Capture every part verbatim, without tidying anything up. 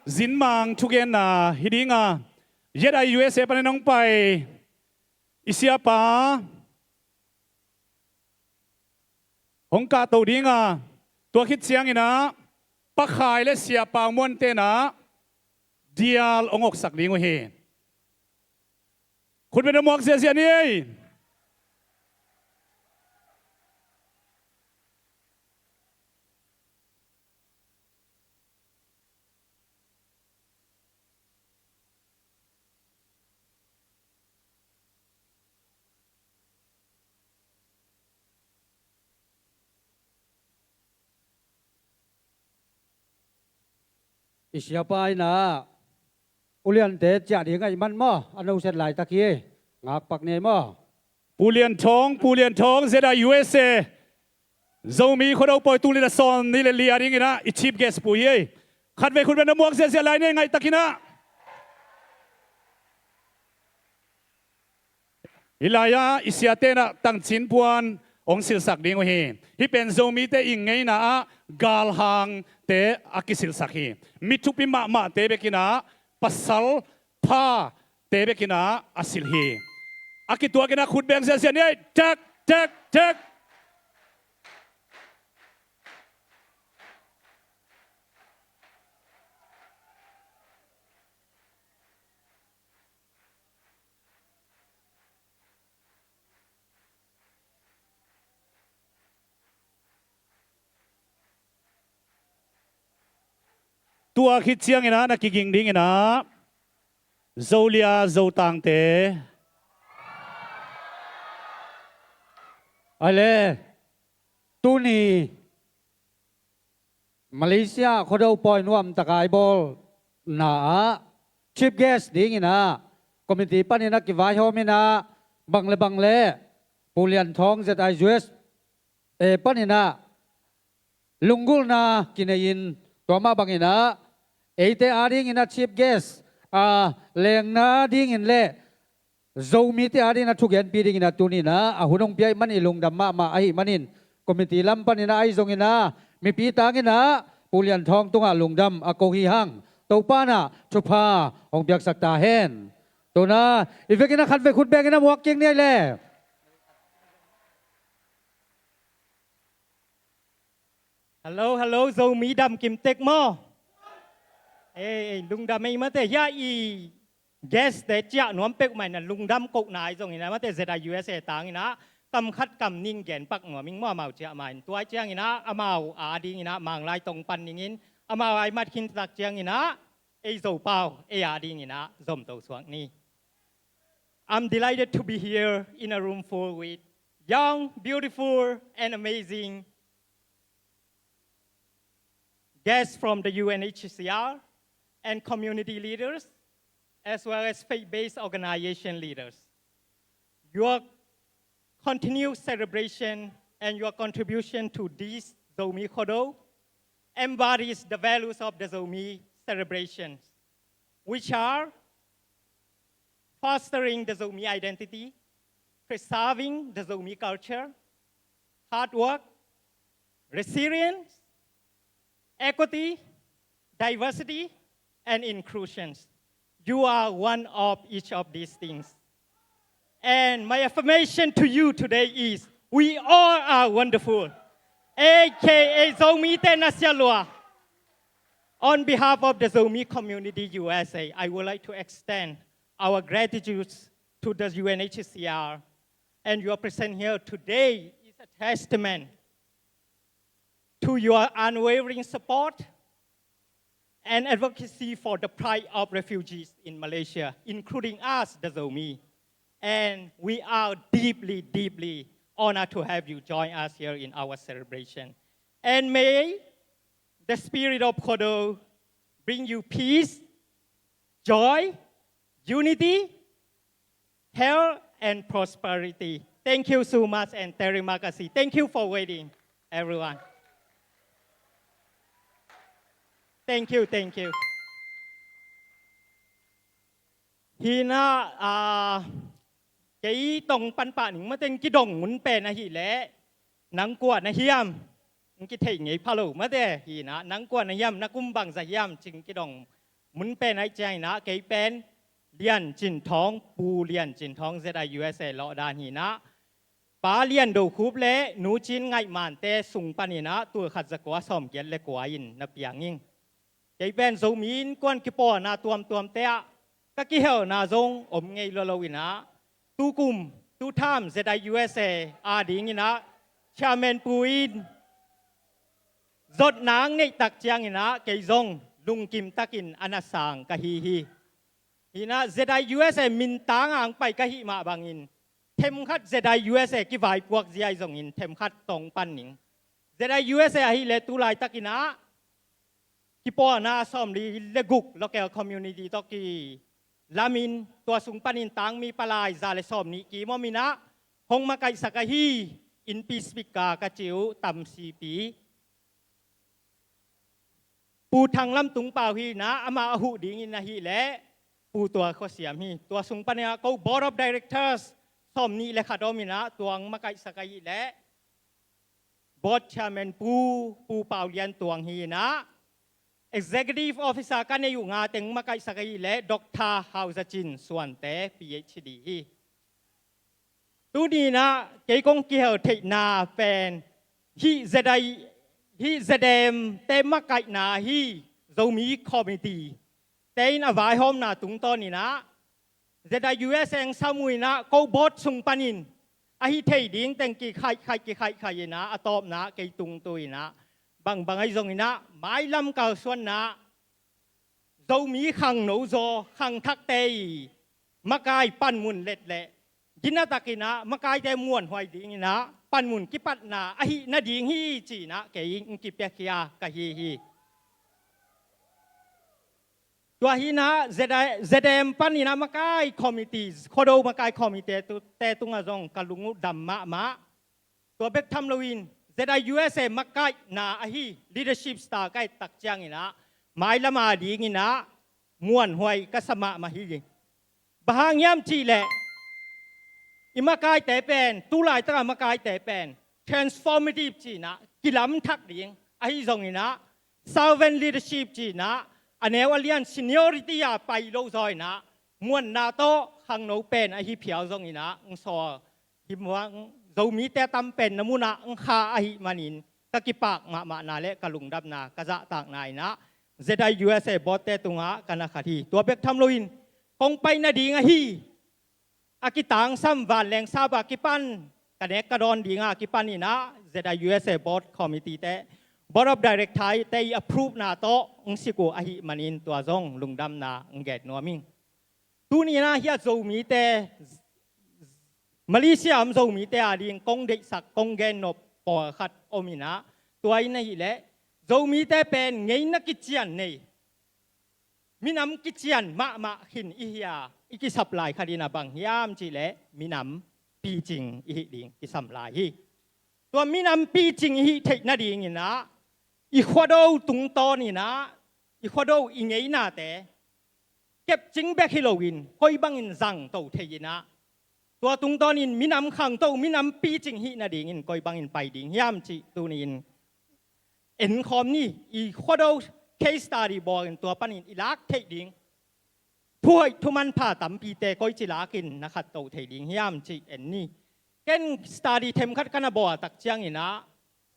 Zinmang thugenna hi dinga, Z I U S A panin hong pai i siapa hong kahto dinga, tua khit ciangin ah Pa Khai le Siapa Muan tenah dial hong oksak ding uh hi. Khutbetna muak ziahziah ni ei. I siapa in ah, U Liante ciah ding ahih man maw, a nusia laitak hi. Ngakpak ni ei maw. Pu Lian Thawng, Pu Lian Thawng, Z I U S A, Zomi Khuado pawi, tul nih le sawmnih le li a dingin ah i chief guest pu hi ei. Khatvei khutbetna muak ziahziah lai ni ei, ngaihtakin ah. Hih lai-ah i siate in ah tangcin puan hong silhsak ding uh hi. Hih pen Zomite i ngeina ah galhangte a kisilhsak hi. Mi thupi mahmahte bekin ah, pasal phate bekin ah a silh hi. A kituakin ah khut beng ziahziah ni ei. Tek, tek, tek. Tua khit ciangin ah na kiging dingin ah, Zolia Zotangte. Ahi le, tuni Malaysia Khuado pawi nuamtak a i bawlna ah chief guest dingin ah committee panin a kivaihawm in ah, bang le bang le Pu Lian Thawng, Z I U S A panin ah lunggulhna kinei-in, tua mah bangin ah eite a dingin ah chief guest a lengna dingin le Zomite a dingin ah thugenpi dingin ah tuni-in ah a hun hong pia ahih manin i lungdam mahmah ahih manin, committee lam panin ah ahi zongin ah mipi tangin ah Pu Lian Thawng tungah lungdam a ko hi hang. Topa in ah thupha hong piaksak ta hen. Tu-in ah i vekin ah khatvei khut bengin ah muak kik ni ei le. Hello, hello, Zomi dam kim tek maw? Ei, ei, lungdam ei mate, hia i guest te ciah nuam peuhmah in ah lungdam kohna ahi zongin ah mate, Z I U S A tangin ah kam khat kam nih gen pak nuam ing maw, amau ciah ma in. Tua ciangin ah amau a dingin ah Manglai tong pan dingin, amau a i mat khintak ciangin ah ei Zopau, ei a dingin ah zomto suak ni. I'm delighted to be here in a room full with young, beautiful, and amazing guests from the U N H C R and community leaders, as well as faith-based organization leaders. Your continued celebration and your contribution to this Zomi Khuado embodies the values of the Zomi celebrations, which are fostering the Zomi identity, preserving the Zomi culture, hard work, resilience, equity, diversity, and inclusions. You are one of each of these things. And my affirmation to you today is, we all are wonderful. A K A Zomi te na sia lua. On behalf of the Zomi community U S A, I would like to extend our gratitude to the U N H C R, and your presence here today is a testament to your unwavering support and advocacy for the plight of refugees in Malaysia, including us, the Zomi. And we are deeply, deeply honored to have you join us here in our celebration. And may the spirit of Khuado bring you peace, joy, unity, health, and prosperity. Thank you so much, and terima kasih. Thank you for waiting, everyone. Thank you, thank you. Hi-in ah, ah, kei tong pan pah ning mate, kidong mun pen ahih leh, nang kua na hiam, kithei ngei pha lo mate. Hi-in ah, nang kua na hiam, na kum bangzah hiam, ci-in kidong mun pen ahih ciangin ah kei pen Lian Cin Thawng, Pu Lian Cin Thawng, Z I U S A lawhdan hi-in ah, Pa Lian Do Khup le Nu Cin Ngaih Mante sung panin ah tul khat za kua sawmgiat le kua in na piang ing. Kei pen Zomi Innkuan kipawlna tuamtuamte ah ka kihelna zong om ngei lua lo-in ah, tukum, tutham Z I U S A adingin ah Chairman Pu in zotna hong neih tak ciangin ah kei zong lungkim takin a nasang ka hi hi. Hi-in ah Z I U S A mintang a hong pai ka hih mah bangin themkhat Z I U S A kivaipuak zia hi zongin themkhat tawng pan ning. Z I U S A ahih leh tu laitakin ah kipawlna sawmli le guk local community tawh kilamin, tua sung panin tangmi palai za le sawmnih kim om-in ah hong makaihsak ahi innpi speaker ka cih uh Tamsipi Pu Thang Lam Tung Pau hi-in ah, amah a huh dingin ahih leh Pu Tua Khua Siam hi. Tua sung panin ah ko Board of Directors sawmnih le khat om-in ah, tua hong makaihsak ahih leh Board Chairman Pu, Pu Pau Lian Tuang hi-in ah, Executive Officer ka neih uh nga teng makaihsak ahih leh Doctor Hau Za Cin Suante, P H D hi. Tuni-in ah kei kong kihel theihna pen hih Z I, hih Z M te makaihna ahi Zomi Committee te in a vaihawmna tungtawnin ah Z I U S A hong sam uh-in ah ko board sung panin ahi thei ding teng kikhaihkhaih kikhaihkhaih in ah, a tawpna kei tung tu-in ah, bangbang ahi zongin ah mailam kalsuanna, Zomi khangno zaw khangthakte i makai panmun let le gina takin ah makaite muanhuai dingin ah panmun kipatna ahih nading hi ci-in ah kei in kipiakhia ka hi hi. Tua hi-in ah Z I, Z M panin ah makai committee, Khuado makai committee tu, te tungah zong ka lung uh dam mahmah. Tua bek tham loin Z I U S A makaihna ahi leadership style ka et tak ciangin ah mailam adingin ah muanhuai ka sa mahmah hi. Bang hang hiam cih leh i makaite pen, tu laitak a makaite pen transformative ci-in ah kilamthak ding ahi zongin ah, servant leadership ci-in ah a neu a lian seniority a pai lo zaw-in ah muanna tawh khangno pen ahi phial zongin ah hong sawl hi muang, Zomite a tam penna munah hong kha ahih manin ka kipak mahmahna le ka lungdamna, ka zahtakna in ah Z I U S A board te tungah ka na khat hi. Tua bek tham loin kong pai nading ahi a kitangsam vanleng sap a kipan ka nek ka dawn ding a kipan in ah Z I U S A board committee te, board of director te i approve na tawh hong sik uh ahih manin tua zong lungdamna hong gen nuam ing. Tuni-in ah hiah Zomite, Malaysia om Zomite ading kong deihsak, kong gennop pawlkhat om-in ah, tua in ahih leh Zomite pen ngeina kician nei, minam kician mahmah khin i hi a, i kisap lai khat in ah bang hiam cih leh minam picing i hih ding kisam lai hi. Tua minam picing i hih theih nadingin ah i Khuado tungtawnin ah i Khuado i ngeinate kepcing bek hi loin koi bangin zangto thei-in ah, tua tungtawnin minam khangto, minam picing hih nadingin koi bangin pai ding hiam cih tuni-in enkhawm ni. I Khuado case study bawlin tua panin i lak theih ding thuhoih thumanpha tampite koici lakin na khatto thei ding hiam cih en ni. Ken study themkhat ka na bawl tak ciangin ah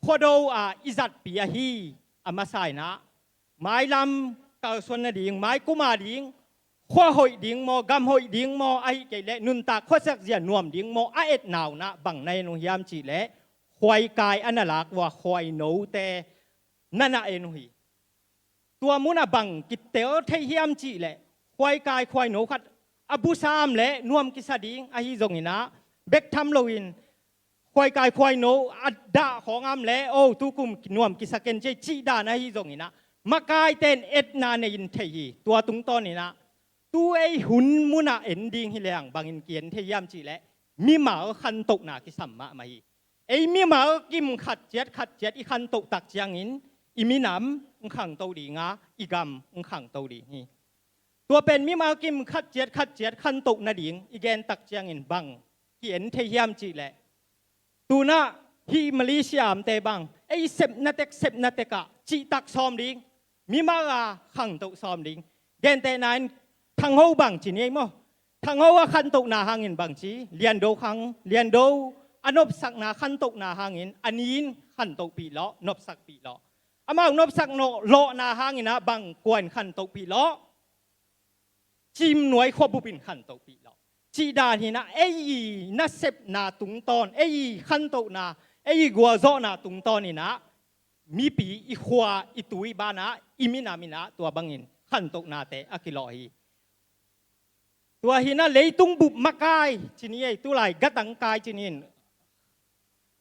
Khuado a i zatpi ahi a masa in ah mailam kalsuan nading, maikum ading khua hoih ding maw, gam hoih ding maw, ahih kei leh nuntak khuasiak zia nuam ding maw a etna un ah bang na en uh hiam cih leh khuaikai a na lak uh a khuainote na na en uh hi. Tua munah bang kitel thei hiam cih leh khuaikai khuaino khat a busam leh nuam kisa ding ahi zongin ah, bek tham loin khuaikai khuaino a dah khawng am leh, o, tukum nuam kisa ken ci ei cih dan ahi zongin ah makaite in etna nei in thei hi. Tua tungtawnin ah tu ei hun munah en ding hi leng bangin ki-en thei hiam cih leh mimal khantohna kisam mahmah hi. Ei mimal kim khat ciat khat ciat i khantoh tak ciangin i minam hong khangto ding a, i gam hong khangto ding hi. Tua pen mimal kim khat ciat khat ciat khantoh nading i gen tak ciangin bang ki-en thei hiam cih leh, tu-in ah hih Malaysia amte bang ei sepna tek sepna tek ah cihtak sawm ding, mimal a khangto sawm ding, Gentehna in Thang Ho bang ci ni ei maw. Thang Ho a khantohna hangin bang ci, Lian Do khang, Lian Do a nopsakna khantohna hangin a ni in khantohpih lawh, nopsakpih lawh. Amau nopsak nawh lawhna hangin ah bang kua in khantohpih lawh? Cimnuai khuabup in khantohpih lawh. Cih dan hi nah, ei i nasepna tungtawn, ei i khantohna, ei i gualzawhna tungtawn in ah mipi i khua i tui banah i minam in ah tua bangin khantohnate a kilawh hi. Tua hi nah, leitung bup makai ci ni ei, tulai gatang kai ci ni in,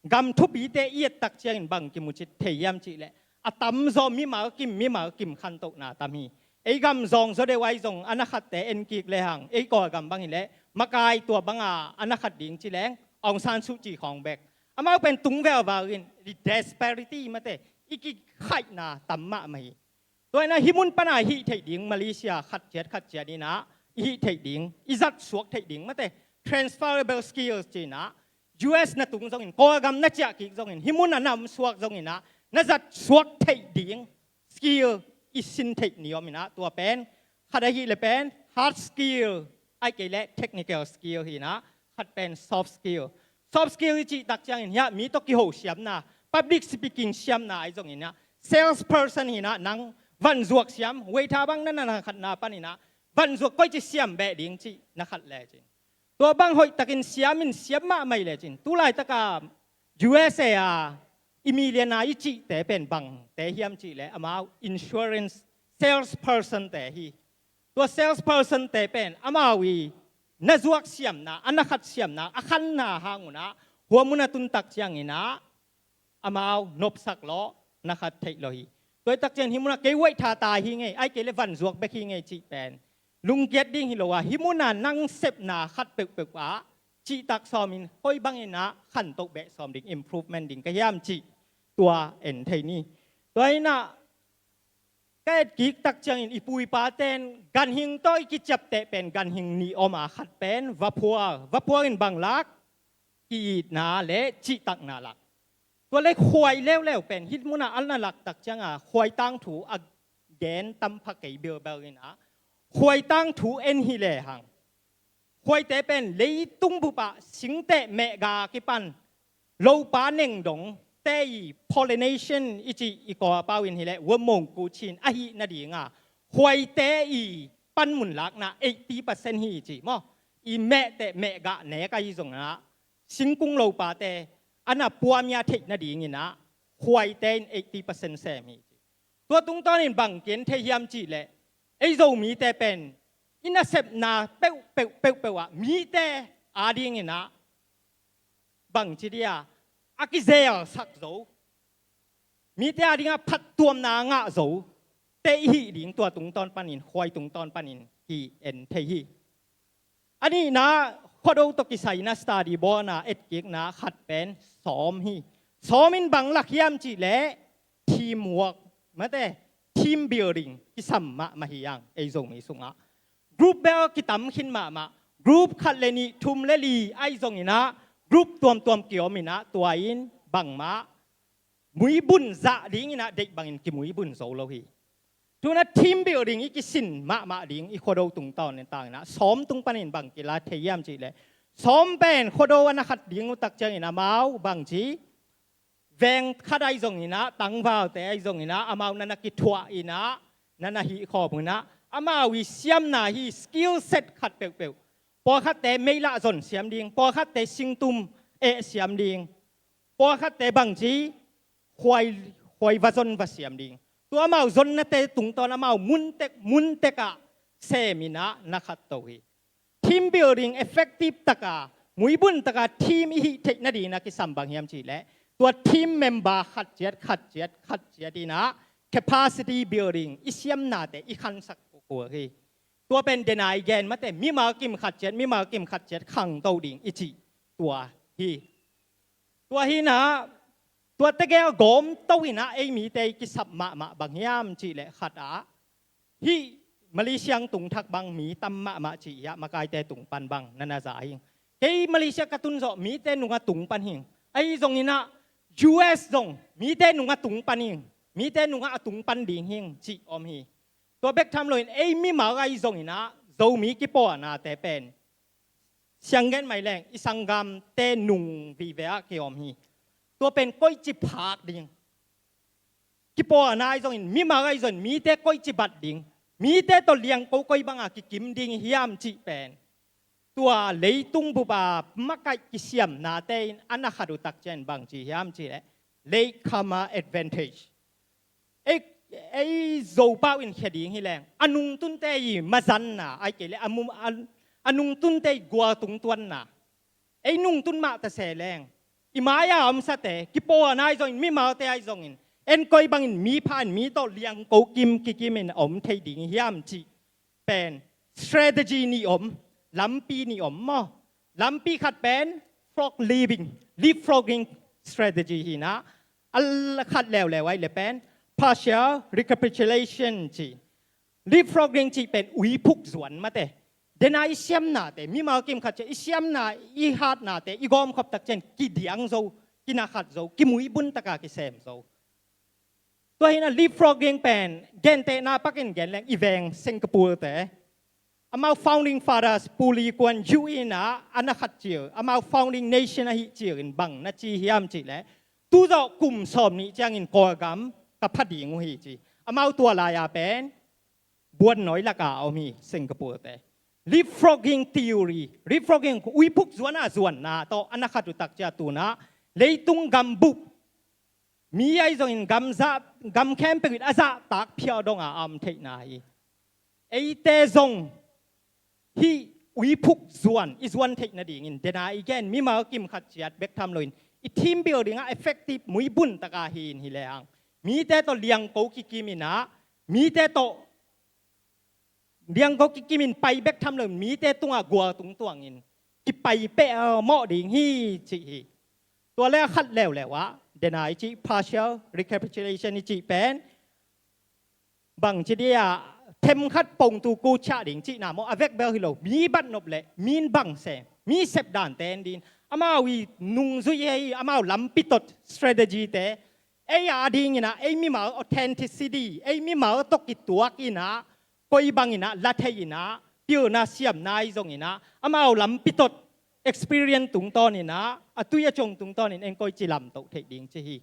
gam thupite i et tak ciangin bang kimucit thei hiam cih leh, a tamzaw mimal kim, mimal kim khantohna tam hi. Ei gam zawng zaw deuh ahi zong a na khatte en kik lehang, ei Kawlgam bang hi leh makai tua banga a na khat ding ci leng Aung San Suu Kyi khawng bek. Amau pen tung velval in, i desperity mate, i kikhaihna tam mahmah hi. Tua hi nah, hih mun pana hih theih ding, Malaysia khat ciat khat ciat in ah i hih theih ding, i zat suak theih ding mate, transferable skills ci in ah, U S na tung zongin, Kawlgam na ciah kik zongin, hih mun a na om suak zongin ah, na zat suak theih ding skill i sin theih ni om in ah, tua pen khat ahih leh pen hard skill, ahih kei leh technical skill hi nah, khat pen soft skill. Soft skill i cih tak ciangin hiah mi tawh kiho siamna, public speaking siamna ahi zongin ah, sales person hi nah, nang vanzuak siam, waiter bang na na khatna pan in ah vanzuak koici siam beh ding cih na khat lecin, tua bang hoihtakin siam in, siam mahmah hi lecin, tulaitaka U S A a i millionaire i cihte pen bangte hiam cih leh amau insurance salespersonte hi. Tua salespersonte pen amau i na zuak siamna, a na khat siamna a khanna hang un ah, hua mun a tun tak ciangin ah amau nopsak lawh, na khat theih lawh hi. Tua hi tak ciangin hih mun ah kei waiter tai hi ngei, ahih kei leh vanzuak bek hi ngei cih pen lungkiat ding hi lo a, hih mun a nang sepna khat peuhpeuh ah cihtak sawmin koi bangin ah khantoh beh sawm ding, improvement ding ka hiam cih tua en thei ni. Tua hi nah, ka et kik tak ciangin i pu i pate'n ganhing tawh i kiciapteh pen ganhing nih om a, khat pen vaphual, vaphual in bang lak, ki-itna le cihtakna lak. Tua le khuai leuleu pen hih mun ah a na lak tak cianga khuai tangthu a gen tam pha kei bilbel in ah, khuai tangthu en hi lehang, khuaite pen leitung bup ah singteh mehga kipan lopa neng dongte i pollination i cih i Kawl pau in hi leh worm mongku ci in ahih nadinga khuaite i panmun lakna eighty percent hi ci maw. I mehteh mehgah nek ahi zongin ah singkung lopate a na puamia theih nadingin ah khuaite in eighty percent sem hi ci. Tua tungtawnin bang ki-en thei hiam cih leh, ei Zomite pen i nasepna peuhpeuh peuhpeuh ah mite adingin ah bang ci dia, a kizelsak zo, mite adingah phattuamna a ngah zote i hih ding tua tungtawn panin, khuai tungtawn panin ki-en thei hi. A nihna, Khuado tawh kisai na study bawlna etkikna khat pen sawm hi. Sawm in bang lak hiam cih leh teamwork, mate, team building kisam mahmah hi hang ei Zomi sungah. Group bel kitam khin mahmah, group khat le nih, thum le li ahi zongin ah group tuamtuam ki-om in ah tua in bangmah muibun zah dingin ah deih bangin kimuibun zo lo hi. Tu-in ah team building i kisin mahmah ding i Khuado tungtawn in tangin ah sawm tung panin bang kila thei hiam cih leh, sawm pen Khuado a na khat ding uh tak ciangin amau bang ci, veng khat ahi zongin ah, tangvalte ahi zongin ah amau na na kithuah in ah, na na hih khawm un ah, amau i siamna hi skill set khat peuhpeuh. Pawlkhatte meilah zon siam ding, pawlkhatte singtum eh siam ding, pawlkhatte bang ci, khuai, khuai va zon va siam ding. Tua amau zonnate tungtawn amau muntek muntek ah sem in ah na khat to hi. Team building effective taka, muibun taka team i hih theih nadingin a kisam bang hiam cih leh, tua team member khat ciat khat ciat khat ciat in ah capacity building, i siamnate i khansak kul hi. Tua pen denai gen mate, mimal kim khat ciat, mimal kim khat ciat khangto ding i cih tua hi. Tua hi nah, tua tegel gawm to in ah ei mite i kisap mahmah bang hiam cih leh, khat ah hih Malaysia tung thak bang mi tam mahmah cih hiah, makaite tung pan bang na na za hi. Kei Malaysia ka tun zawh mite nungah tung pan hing. Ahi zongin ah U S zong mite nungah tung pan hing. Mite nungah a tung pan ding hing cih om hi. Tua bek tham loin ei mimal ahi zongin ah Zomi kipawlnate pen siang gen mai leng i sanggamte nung vive ah kiom hi. Tua pen koici phak ding, kipawlna ahi zongin, mimal ahi zongin mite koici bat ding, mite tawh liangko koi banga kikim ding hiam cih pen tua leitung bup a makaih kisiamnate in a na khat uh tak ciang bangci hiam cih leh late comer advantage. Ei, ei Zopau in khia ding hi leng a nungtunte i mazanna, ai kei leh a mu-, a, a nungtunte i gualtung tuanna. Ei nungtun mah ta se leng i mai-a omsate kipawlna ahi zongin, mimalte ahi zongin, en koi bangin mi pha in mi tawh liangko kim kikim in a om thei ding hiam cih pen strategy nih om, lampi nih om maw. Lampi khat pen frog leaping, leapfrogging strategy hi-in ah, a khat leuleu ahi leh pen partial recapitulation ci. Leapfrogging cih pen uiphuk zuan mate. Dena i siamnate, mimal kim khat ciang i siamna, i hatnate i gawmkhop tak ciang kidiang zo, kina khat zo, kimuibun taka kisem zo. Tua hi-in ah leapfrogging pen gentehna pakin gen leng i veng Singapore-te, amau founding fathers Pu Lee Kuan Yew in ah a na khat cil, amau founding nation ahih cil in bang na ci hiam cih leh, tu zawh kum sawm nih ciangin Kawlgam ka pha ding uh hi ci. Amau tua lai-a pen buannawi laka a om hi Singapore-te. Leapfrogging theory, leapfrogging uiphuk zuana zuanna tawh a na khat uh tak ciang tu-in ah leitung gambup, mi ahi zongin gam zah, gam khempeuh in a zahtak phial donga a om theihna hi. Eite zong hih uiphuk zuan i zuan theih nadingin dena i gen mimal kim khat ciat bek tham loin i team building ah effective muibun taka hi-in hi lehang, mite tawh liangko kikim in ah, mite tawh liangko kikim in pai bek tham loin mite tungah gualtung tuangin kipai peh mawh ding hi cih hi. Tua leh a khat leuleu ah dena i cih partial recapitulation i cih pen bangci dia, themkhat pongtu kuciah ding cihna maw, a vekbel hi lo, mi bat nop leh mi in bang sem, mi sep dante en ding, amau i nungzui hi, amau lampi tot strategy-te, ei a dingin ah ei mimal authenticity, ei mimal tawh kituak in ah, koi bangin ah la thei in ah, pilna siamna ahi zongin ah, amau lampi tot experience tungtawnin ah, a tui a ciong tungtawnin en koici lamtoh theih ding ci hi.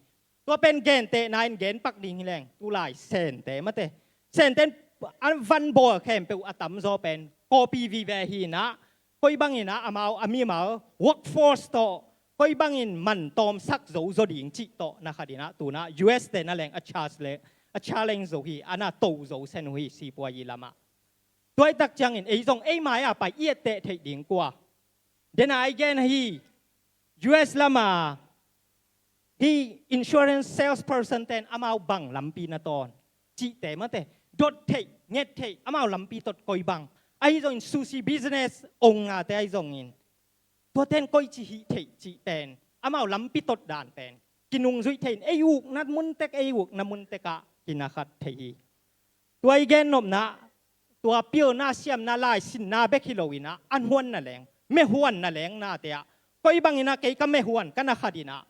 Tua pen gentehna in gen pak ding hi leng, tulai Sente mate, Sente in a van bawl khempeuh a tamzaw pen copy vive hi-in ah, koi bangin ah amau a mimal workforce tawh koi bangin man tawmsak zo zaw ding cih tawh na khat in ah tu-in ah U S-te na leng a challenge, a challenge zo hi, a na to zo sen uh hi sipuai i lamah. Tua i tak ciangin ei zong ei mai-a pai i etteh theih ding kua? Dena i gen hi, U S lama hih insurance salesperson-ten amau bang lampi na tawn cihte mate, dot theih, nget theih, amau lampi tot koi bang, ahi zongin sushi business owner-te ahi zongin, tuaten koici hih theih cih pen, amau lampi tot dan pen kinungzuih thei in, ei ukna mun tek, ei ukna mun tekah kina khat thei hi. Tua i gen nopna, tua pilna siamna laisinna bek hi lo in ah, an huan na leng, mehuan na leng nate ah, koi bangin ah kei ka mehuan ka na khat in ah,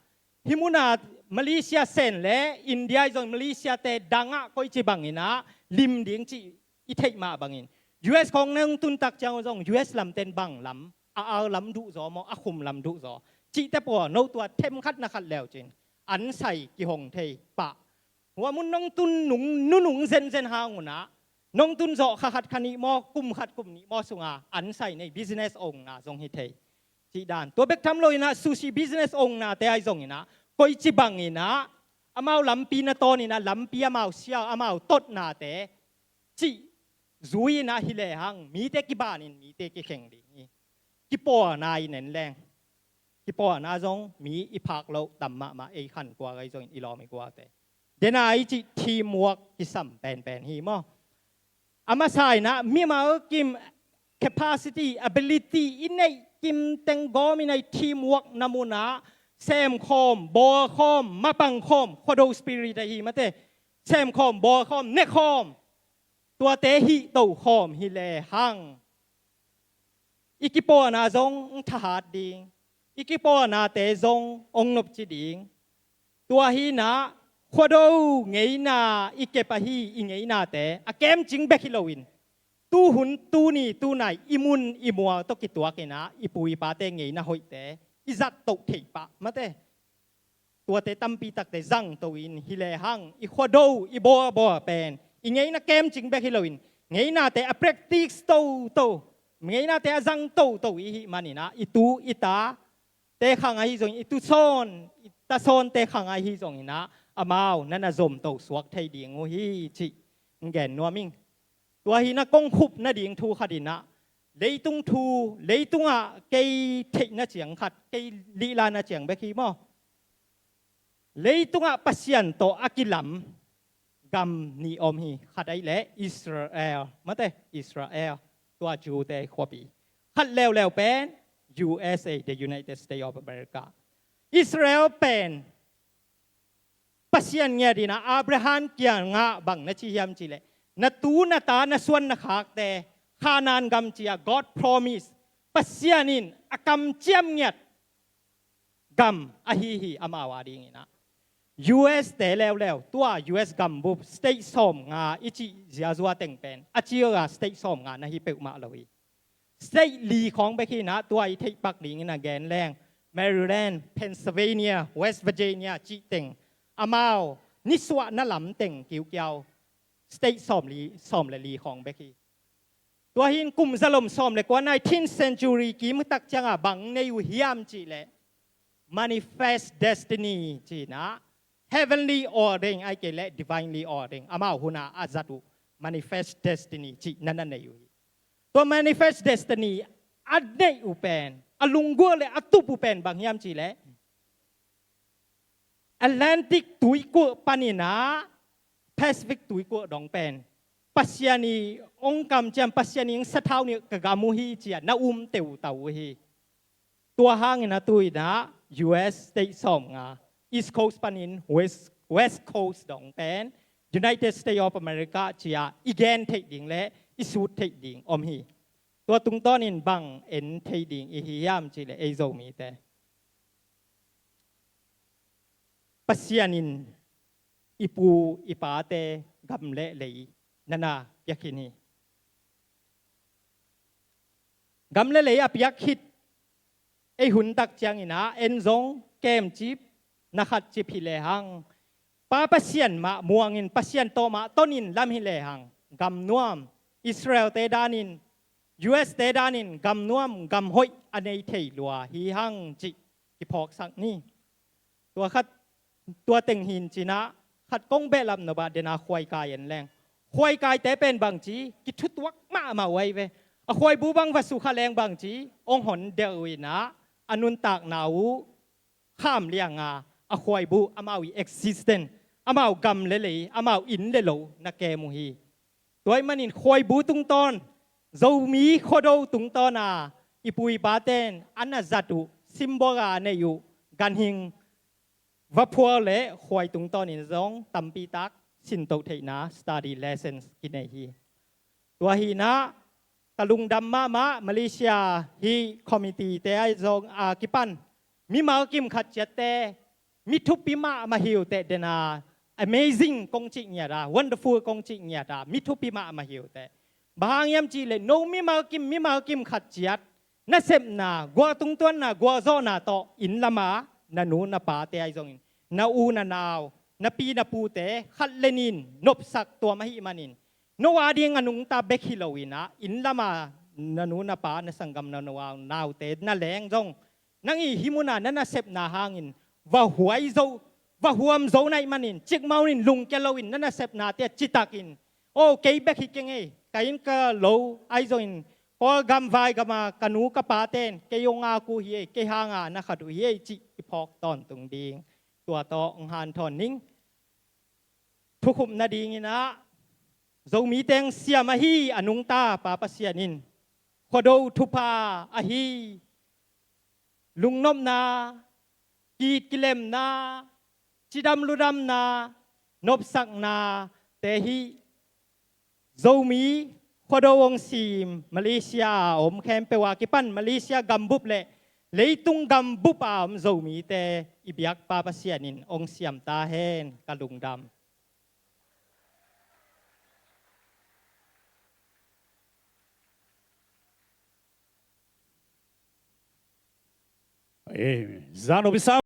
hih muna Malaysia Sen le India i zong Malaysia-te dangah koici bangin ah lim ding cih i theih mah bangin, U S khawng nong tun tak ciang zong U S lamten bang lam, a al lam duhzaw maw, a khum lam duhzaw, cihte pawl no tua themkhat na khat leucin an sai kihong thei pah. Hua mun nong tun nung, nunung zenzen hang un ah, nong tun zawh kha khat kha nih maw, kum khat kum nih maw sunga an sai nei business owner zong hi thei. Cih dan. Tua bek tham lo in ah, sushi business owner-te ahi zongin ah, koici bangin ah, amau lampi na tawn in ah, lampi amau sial, amau totnate cih zui in ah hi lehang, mite kibanin, mite kikheng ding hi. Kipawlna i nen leng, kipawlna zong mi i phak loh tam mahmah, ei khankuak ahi zongin, i lawm i gualte. Dena i cih teamwork kisam penpen hi maw. A masa in ah mimal kim capacity, ability i neih kim teng gawm in ah i teamwork na mun ah semkhawm, bawlkhawm, mapangkhawm, Khuado spirit ahi mate, semkhawm, bawlkhawm, nekhawm, tuate hih tokhawm hi lehang, i kipawlna zong hong thahat ding, i kipawlnate zong hong nopci ding. Tua hi in ah, Khuado ngeina i kep ahi i ngeinate a kemcing bek hi loin, tuhun tuni tunai i mun i mual tawh kituakinah i pu i pate ngeina hoihte i zattoh theih pah mate. Tuate tampi takte zangto in hi lehang i khuado i bawlbawl pen i ngeina kemcing bek hi loin, ngeinate a practice toto, ngeinate a zang toto i hih maninah i tu i ta te khang ahi zongin, i tusawn i tasawnte khang ahi zonginah amau na na zomto suak thei ding uh hi cih gen nuam ing. Tua hinah kong khup nading thu khatinah, leitung thu, leitungah kei theihna ciang khat, kei lihlana ciang bek hi maw. Leitungah Pasian tawh a kilam gam nih om hi. Khat ahih leh Israel mate, Israel, tua Jew-te khuapi. Khat leuleu pen U S A, the United States of America. Israel pen Pasian ngiat inah Abraham kiangah bang na ci hiam cihleh, na tu na ta na suan na khakte Khanaan gam cia God promise, Pasian in a kamciam ngiat gam ahi hi amau a dinginah. U S te leuleu, tua U S gambup state sawmnga i cih ziazua teng pen a cila state sawmnga na hi peuhmah lo hi. State li khawng bek hinah tua i theihpak dingin a gen leng, Maryland, Pennsylvania, West Virginia cih teng amau nisuahna lam teng kiukiau state sawm li, sawm le li khawng bek hi. Tua hin kum zalom sawm le kua, nineteenth century kimtak ciangah bang nei uh hiam cihleh, manifest destiny cinah, heavenly ordain ahih kei leh divinely ordain, amau hunah a zat uh manifest destiny cih na na nei uh hi. Tua manifest destiny a neih uh pen, a lunggulh le a tup uh pen bang hiam cihleh, Atlantic tuikulh paninah Pacific tuikulh dong pen Pasian i ong kamciam, Pasian i ong sathau nih ka gam uh hi cia na um teutau uh hi. Tua hangin a tuinah U S state sawmnga, East Coast panin West, West Coast dong pen United States of America cia i gen theih ding le i sut theih ding om hi. Tua tungtawnin bang en thei ding i hi hiam cihleh ei Zomite, Pasian in i pu i pate gam le lei na na piak khin hi. Gam le lei a piak khit ei huntak cianginah en zong kemcip na khatcip hi lehang, Pa Pasian mah muangin Pasian tawh mah tonin lam hi lehang, gam nuam, Israel-te danin, U S-te danin gam nuam gam hoih a nei thei lua hi hang cih kiphawksak ni. Tua khat, tua teng hin cinah khat kong behlap nop ah dena khuaikai en leng, khuaikaite pen bangci kithutuak mahmah uh ahi ve. A khuaibu bang va sukha leng bangci ong hon delh uh inah a nuntakna uh kham lianga a khuaibu amau i existence, amau gam le lei, amau inn le lo na kem uh hi. Tua ahih manin khuaibu tungtawn, Zomi Khuado tungtawna i pu i paten a na zat uh symbol a neih uh ganhing vaphual le khuai tungtawnin zong tampitak sintoh theihna study lessons kinei hi. Tua hinah ka lungdam mahmah Malaysia hih committee-te ahi zong a kipan mimal kim khat ciatte mi thupi mahmah hi uh teh, dena amazing kong cih ngiat a, wonderful kong cih ngiat a, mi thupi mahmah hi uh teh. Bang hang hiam cihleh no mimal kim, mimal kim khat ciat nasepna, gualtung tuanna, gualzawhna tawh inn lama na nu na pate ahi zongin, na u na nau, na pi na pute khat le nin nopsak tuam ahih manin, no a ding a nungta bek hi loinah inn lama na nu na pa, na sanggam na nu a naute na leng zong nang i hih muna na nasepna hangin va huai zo, va huam zo na hih manin, cikmah hunin lungkia loin na nasepnate a citakin, aw kei bek hi keng ei, ka inn ka lo ahi zongin Kawlgam vaigama ka nu ka paten kei hong ngak uh hi ei, kei hanga na khat uh hi ei cih i phawk tawntung ding. Tua tawh hong hanthawn ning. Thukhupna dinginah Zomi teng siam ahi a nungta Pa Pasian in Khuado thupha ahi lungnopna, kit kilemna, cidam ludamna, nopsaknate hih Zomi Khuado hong sim Malaysia a om khempeuh a kipan Malaysia gambup le Leitung gam bup a om Zomite i biakpa Pasian in hong siam ta hen. Ka lungdam. Amen. Zan opisa